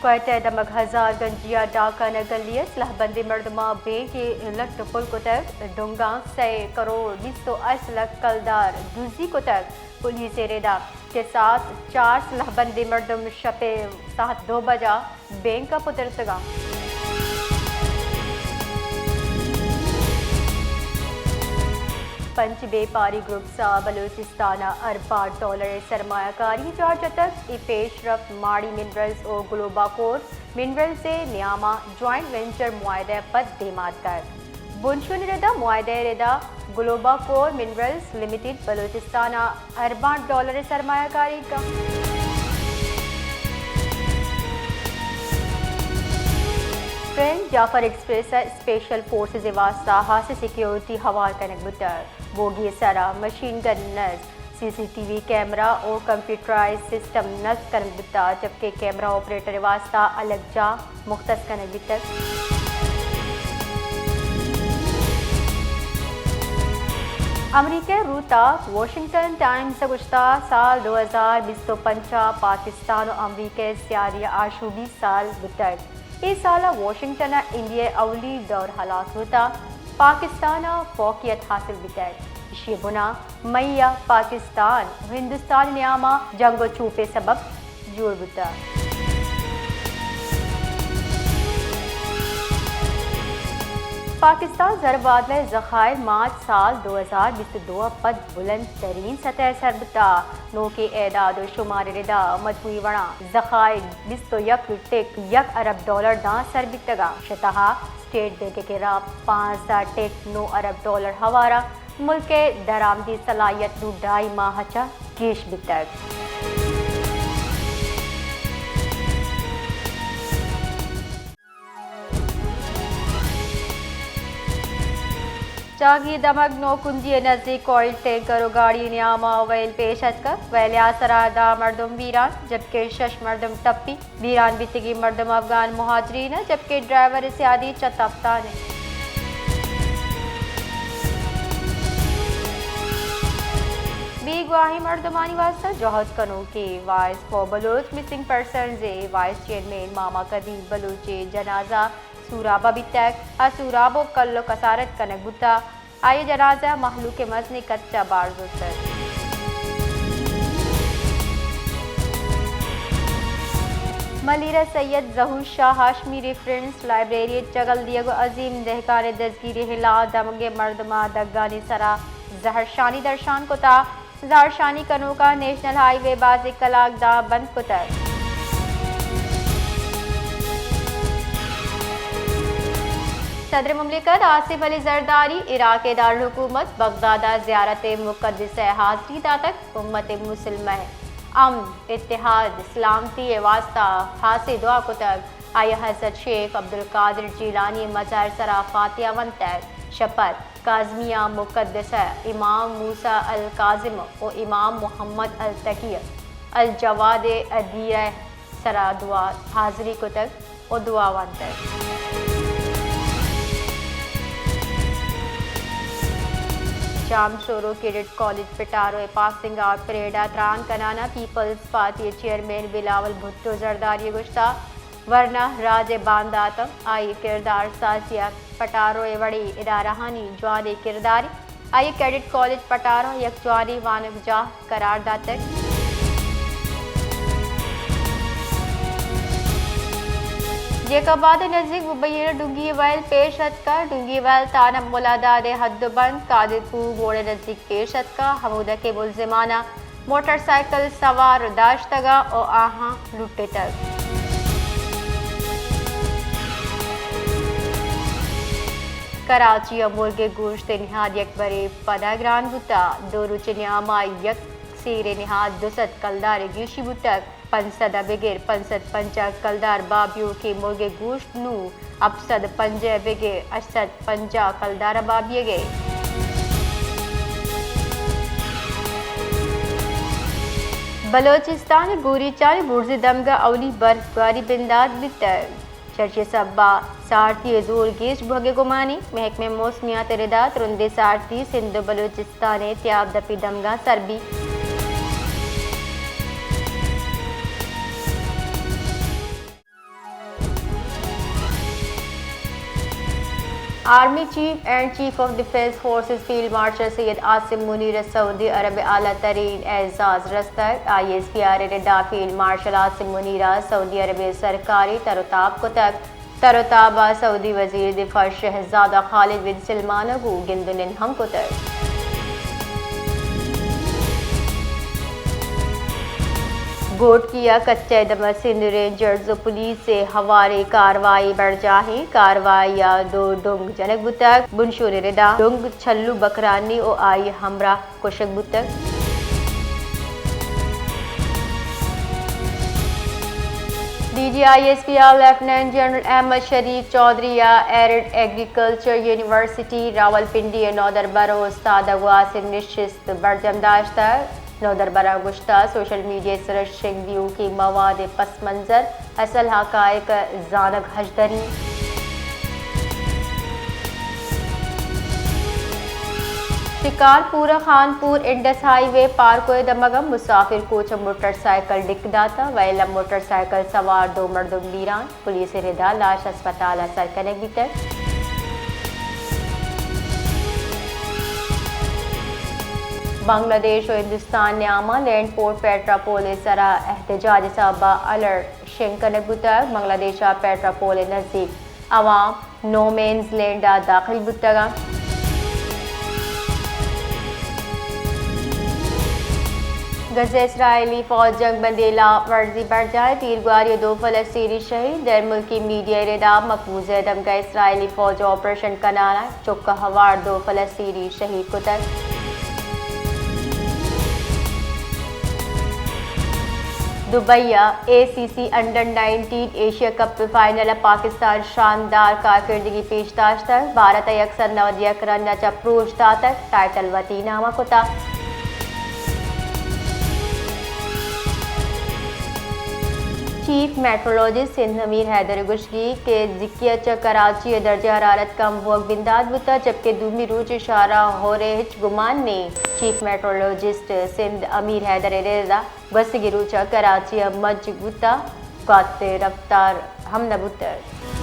کوئٹہ ء دمگ ہزار گنجی ء ڈاکہ نہ گلی ء سلاہ بندیں مردماں بینک ء لٹ ء پل کتگ، ڈنگاں سئے کروڑ بیست ء ہشت لکھ کلدار دزی کتگ، پولیس ء ردا کہ ساعت چار سلاہ بندیں مردم شپ ء ساعت دو بجا بینک ء پترتگاں۔ پنچ بیپاری گروپس ء بلوچستان ء ارباں ڈالر ء سرمایہ کاری جار جتگ۔ اے پیش رفت ماڑی منرلز ء گلوبا کور منرلز ء نیام ء جوائنٹ وینچر معاہدہ ء پد دیما اتکگ۔ بنشون ء ردا معاہدہ ء ردا گلوبا کور منرلز لمیٹڈ بلوچستان ء ارباں ڈالر ء سرمایہ کاری کنت۔ ٹرین جعفر ایکسپریس ء اسپیشل فورسز ء واستہ ہاسیں سیکیورٹی ہوار کنگ بوتگ۔ بوگی ء سرا مشین گن نصب، سی سی ٹی وی کیمرہ و کمپیوٹرائز سسٹم نصب کنگ بوتگ، جبکہ کیمرہ آپریٹر ء واستہ الگ جاہ مختص کنگ بیتگ۔ امریکہ ء روتاک واشنگٹن ٹائمز ء گوشتگ، سال دو ہزار بیست ء پنچ ء پاکستان و امریکہ ء سیادی ء آشوبی سال بوتگ۔ اے سال ء واشنگٹن ء انڈیا ء اولی دور ہلاس بوتگ، پاکستان ء فوقیت حاصل بیتگ۔ ایشی ء بنا مئی ء پاکستان و ہندوستان ء نیام ء جنگ و چوپ ء سبب جوڑ بوتگ۔ پاکستان زربادلہ ء ذخائر مارچ سال دو ہزار بیست ء دو ء پد بلند ترین سطح ء سر بوتگ۔ نوکیں اعداد و شمار ء ردا مجموعی وڑا ذخائر بیست و یک ٹک یک ارب ڈالر داں سر بیتگ ء شہ تہا اسٹیٹ بینک ء کرا پانزدہ ٹک نو ارب ڈالر ہوار ء ملک ء درآمدی صلاحیت نوں ڈھائی ماہ ء چہ گیش بیتگ۔ چاگی دمگ نوکنڈی ء نزیک آئل ٹینکر و گاڑی نیام ء ویل پیش اتکگ۔ ویل ء سرا دہ مردم بیران، جبکہ شش مردم ٹپی۔ بیران بیتگیں مردم افغان مہاجرین ء، جبکہ ڈرائیور ء سیادی چہ تفتان ء۔ بیگواہیں مردمانی واستہ جہد کنوکیں voice for Baloch missing persons ء وائس چیئرمین ماما قدیم بلوچ ء جنازہ سوراب ء بیتگ ء سوراب و کل و کسارت کنگ بوتگ۔ آئی ء جنازہ مہلوک ء مزنیں کچ ء بار زرتگ۔ ملیر ء سید ظہور شاہ ہاشمی ریفرنس لائبریری ء چگل دیگ و عظیم دہکان ء دزگیری ء ہلاپ دمگی مردماں دگانی سرا زہرشانی درشان کتگ۔ زہرشانی کنوکاں نیشنل ہائی وے بازیں کلاک داں بند کتگ۔ صدر مملکت آصف علی زرداری عراق ء دارالحکومت بغداد ء زیارت مقدسہ ء حاضری داتگ، امت مسلمہ ء امن، اتحاد، سلامتی ء واستہ خاصیں دعا کتگ۔ آئی ء حضرت شیخ عبدالقادر جیلانی ء مزار سرا فاتحہ ونتگ۔ شپد کاظمیہ مقدسہ، امام موسی الکاظم و امام محمد التقی الجواد ء ادیرہ سرا دعا حاضری کتگ و دعا ونتگ۔ جام سورو کیڈٹ کالج پٹارو ء پاسنگ آؤٹ پریڈ ء تران کنان ء پیپلز پارٹی ء چیئرمین بلاول بھٹو زرداری ء گوشتگ، ورنا راج ء باندات ء آئی ء کردار سازی ء پٹارو ء وڑیں ادارہانی جوانیں کردارے۔ آئی ء کیڈٹ کالج پٹارو ء یک جوانیں وانگجاہ قرار داتگ۔ جیکب آباد ء نزیک ببین ء ڈونگی ویل پیش اتکا۔ ڈونگی ویل تھانہ ملاداد ء حد و بند قادر پور موڑ ء نزیک پیش اتکا، ہمودا کہ ملزمان ء موٹر سائیکل سوار داشتگ ء آہاں لٹتگ۔ کراچی ء مرگ ء گوشت ء نہاد یک برے پدا گران بوتگ۔ دو روچ ء نیام ء یک سیر ء نہاد دو سد کلدار ء گیشی بوتگ۔ پنچ سد ء بگر پنچ سد پنجاہ کلدار بابیوکیں مرگ ء گوشت نوں ہپت سد پنجاہ ء بگر ہشت سد پنجاہ کلدار ء بابیگ ء۔ بلوچستان ء گوریچان ء برزی دمگ ء اولی برفباری بندات بیتگ۔ چرچی سبا سارتی ء زور گیش بوگ ء گمانی۔ محکمہ موسمیات ء ردا ترندیں سارتی سندھ و بلوچستان ء تیاب دپی دمگاں سر بیت۔ Army chief and chief of defence forces field marshal Syed Asim Munir ء سعودی عرب ء اعلی ترین اعزاز رستگ۔ آئی ایس پی آر ء ردا فیلڈ مارشل عاصم منیر ء سعودی عرب ء سرکاری تر و تاب کتگ۔ تر و تاب ء سعودی وزیر دفاع شہزادہ خالد بن سلمان ء گوں گند و نند ہم کتگ۔ گھوٹکی ء کچہ ء دمگ سندھ رینجرز و پولیس ء ہواریں کاروائی برجاہ ایں۔ کاروائی ء دو ڈنگ جنگ بوتگ۔ بنشون ء ردا ڈنگ چھلو بکرانی و آئی ہمراہ کشگ بوتگ۔ D G I S P R lieutenant general Ahmed Sharif Chaudhry ء ایڈڈ ایگریکلچر یونیورسٹی راولپنڈی ء نودربر و استاد ء گوازینگ نشست برجم داشتگ۔ نودربراں گوشتگ، سوشل میڈیا ء سرا شنگ دیوکیں مواد ء پس منظر، اصل حقائق ء زانگ ہژدری۔ شکارپور ء خانپور انڈس ہائی وے پارکو ء دمگ ء مسافر کوچ ء موٹر سائیکل ڈک داتگ، وئیل ء موٹر سائیکل سوار دو مردم بیران۔ پولیس ء ردا لاش ہسپتال ء سر کنگ بیتگ۔ بنگلہ دیش و ہندوستان نیام ء لینڈ پورٹ پیٹرا پول ء سرا احتجاج ء سبب ء الرٹ شنگ کنگ بوتگ۔ بنگلہ دیش ء پیٹرا پول ء نزیک عوام نو مینز لینڈ ء داخل بوتگ انت۔ غزہ، اسرائیلی فوج جنگ بندی ء ہلاپ ورزی برجاہ، تیرگواری ء دو فلسطینی شہید۔ غیر ملکی میڈیا ء ردا مقبوضہ ء دمگ ء اسرائیلی فوج آپریشن کنان ء چک ء ہوار دو فلسطینی شہید کتگ۔ دبئی ء A C C under nineteen Asia cup final ء پاکستان شاندار کارکردگی پیش داشتگ، بھارت ء یک سد نود یک رن ء چہ پروش داتگ، ٹائٹل وتی نام ء کتگ۔ چیف میٹرولوجسٹ سندھ امیر حیدر ء گوشگی کہ زکی ء چہ کراچی ء درجہ حرارت کم بوگ بندات بوتگ، جبکہ دومی روچ ء شارا ہور ء ہچ گمان نیں۔ چیف میٹرولوجسٹ سندھ امیر حیدر ء ردا گوستگیں روچ ء کراچی ء مج بوتگ، گوات ء رفتار ہم نہ بوتگ۔